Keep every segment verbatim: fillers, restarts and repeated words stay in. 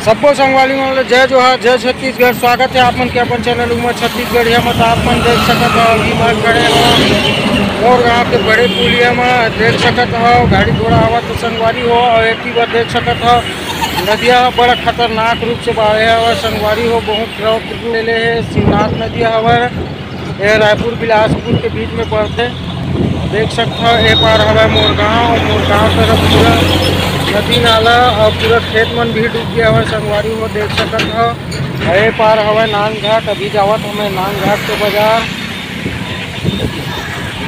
सब्बो संगवारी मन ल जय जोहार, जय छत्तीसगढ़। स्वागत हे आप मन के अपन चैनल उमर छत्तीसगढ़िया म। त आप मन देख सकत हव, अभी मैं खड़े हव मोर गांव के बड़े पुलिया म। देख सकत हव, गाड़ी घोड़ा आवत हे संगवारी हो, अउ एती बर देख सकत हव, नदिया ह बड़ा खतरनाक रूप से बाढ़े हवय संगवारी हो। बहुत रौद्र रूप ले ले हे, शिवनाथ नदिया हवय। ये रायपुर बिलासपुर के बीच में पड़थे। देख सकत हव, ए पार हवय मोर गांव, मोर गांव तरफ पूरा नदी नाला अउ पूरा खेत मन भी डूब गया हवय संगवारी हो। देख सकत हव, ए पार हवय नांदघाट। अभी जावत हवय नांदघाट के बाजार।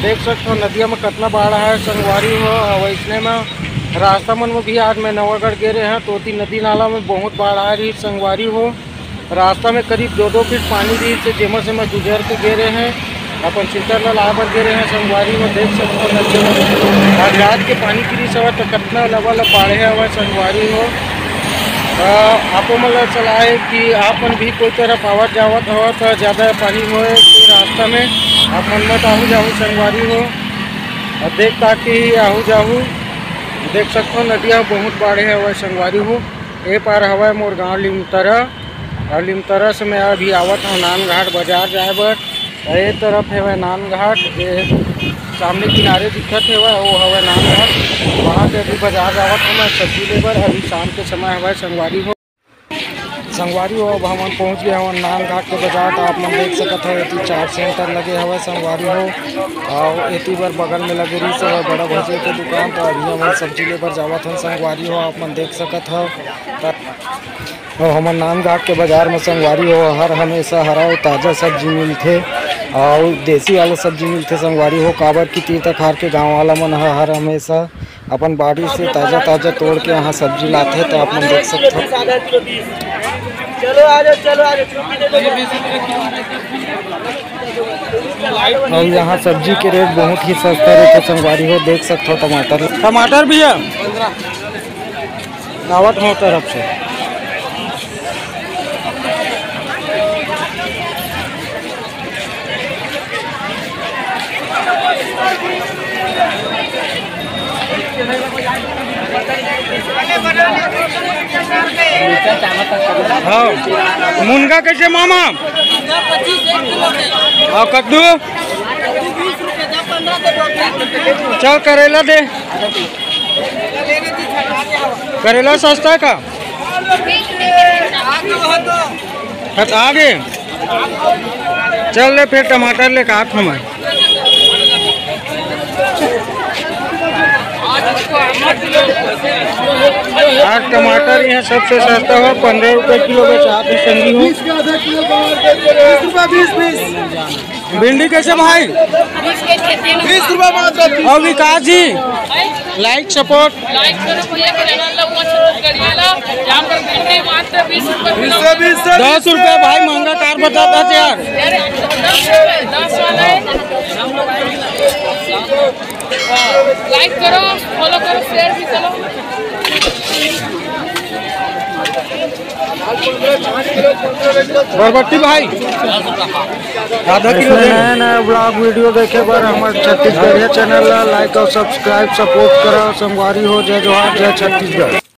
देख सकत हव, नदिया में कतना बाढ़ है संगवारी हो। अउ अइसने में रास्ता मन में भी आज मैं नवागढ़ गे रहे हंव, तो ओती नदी नाला में बहुत बाढ़ आए रही संगवारी हो। रास्ता में करीब दो दो फीट पानी रहिस, जेमा से मैं गुजर के गे रहे हंव, अपन सिस्टर ला लाए बर गे रहे हंव संगवारी हो। देख सकत हव, नदी में आज रात के पानी गिरिस हवय, त कतना लबालब बाढ़े हवय संगवारी हो। त आपो मन ला सलाह हे कि आप मन भी कोई तरफ आवत जावत हव, त ज्यादा पानी होए के रास्ता में आप मन मत आहू जाहू संगवारी हो। अउ देख ताक के ही आहू जाहू। देख सकत हव, नदिया बहुत बाढ़े हवय संगवारी हो। ए पार हवय मोर गांव लिमतरा। अउ लिमतरा से मैं अभी आवत हंव नांदघाट बाजार जाए बर। अउ ए तरफ हवय नांदघाट, ए सामने किनारे दिखत हवय, वो हवय नांदघाट। वहां से अभी बाजार जावत हंव मैं सब्जी ले बर। अभी शाम के समय हवय संगवारी हो। संगवारी हो, अब हमन पहुंच गए हवन नांदघाट के बाजार। त आप मन देख सकत हव, एती चाट सेंटर लगे हवय संगवारी हो। अउ एती बर बगल में लगे रहिस हवय बड़ा भजिया के दुकान। त अभी हमन सब्जी ले बर जावत हन संगवारी हो, आप मन देख सकत हव। त अउ हमर नांदघाट के बाजार में संगवारी हो, हर हमेशा हरा अउ ताजा सब्जी मिलथे अउ देसी वाला सब्जी मिलथे संगवारी हो, काबर कि तीर तखार के गांव वाला मन ह हर हमेशा अपन बाड़ी से ताजा ताजा तोड़ के यहाँ सब्जी लाथे। त आप मन देख सकत हव। चलो आ जाओ, चलो आ जाओ, छुट्टी दे दो। अउ यहाँ सब्जी के रेट बहुत ही सस्ता रहिथे संगवारी हो। देख सकत हव टमाटर, टमाटर भी है। आवत हंव तरफ से। हाँ, मुनगा कैसे मामा? अउ कद्दू? चल करेला दे। करेला सस्ता हे का? हट आगे। चल ले, फिर टमाटर ले का आत हंव मैं। आज टमाटर यहाँ सबसे सस्ता हो, पंद्रह रुपये किलो बेचात हे संगी हो। भिंडी कैसे भाई? बीस रुपये मात्र। अउ विकास जी, like support। लाइक करो भैया, चैनल ला ऊपर से गड़िया ला। यहाँ पर भिंडी मात्र बीस रुपये किलो। दस रुपये भाई, महंगा कार बताता यार। अरे, दस रुपये, दस वाला है। लाइक करो, फॉलो करो, शेयर भी करो। बरबट्टी भाई, आधा किलो दे। नया नया ब्लॉग वीडियो देखे बर हमर छत्तीसगढ़िया चैनल ला लाइक अउ सब्सक्राइब सपोर्ट करो संगवारी हो। जय जोहार, जय छत्तीसगढ़।